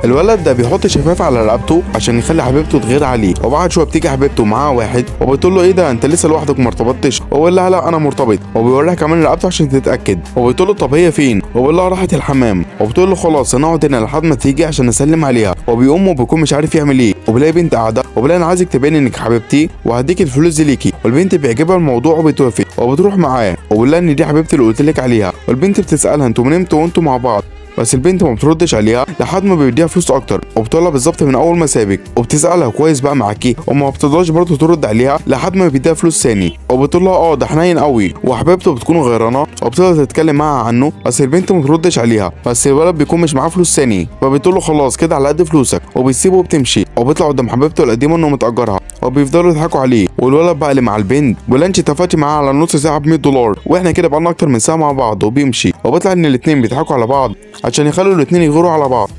الولد ده بيحط شفاف على رقبته عشان يخلي حبيبته تغير عليه، وبعد شوية بتيجي حبيبته معاه واحد وبتقول له ايه ده انت لسه لوحدك ما ارتبطتش؟ وبيقول لها لا انا مرتبط، وبيوريها كمان رقبته عشان تتاكد، وبتقول له طب هي فين؟ وبيقول لها راحت الحمام، وبتقول له خلاص انا اقعد هنا لحد ما تيجي عشان اسلم عليها، وبيقوم وبيكون مش عارف يعمل ايه، وبيلاقي بنت قاعدة وبيلاقي انا عايزك تبين انك حبيبتي وهديك الفلوس دي ليكي، والبنت بيعجبها الموضوع وبتوافق وبتروح معاه، وبيقول لها ان دي حبيبتي اللي قلت لك عليها، والبنت بتسالها انتوا من امتى وانتوا مع بعض؟ بس البنت ما بتردش عليها لحد ما بيديها فلوس اكتر، وبتقولها بالظبط من اول ما سابك، وبتسالها كويس بقى معاكي، وما بترضاش برضه ترد عليها لحد ما بيديها فلوس ثاني، وبتقول لها اه ده حنين قوي، وحبيبته بتكون غيرانه وبتفضل تتكلم معاها عنه، بس البنت ما بتردش عليها، بس الولد بيكون مش معاه فلوس ثاني، فبتقول له خلاص كده على قد فلوسك، وبيسيبه وبتمشي، وبيطلع قدام حبيبته القديمة انه متاجرها، وبيفضلوا يضحكوا عليه. والولد بقى اللي مع البنت بيقول انت اتفقتي معاه على نص ساعة ب $100 واحنا كده بقالنا اكتر من ساعة مع بعض، وبيمشي، وبيطلع ان الاثنين بيضحكوا على بعض عشان يخلوا الاثنين يغيروا على بعض.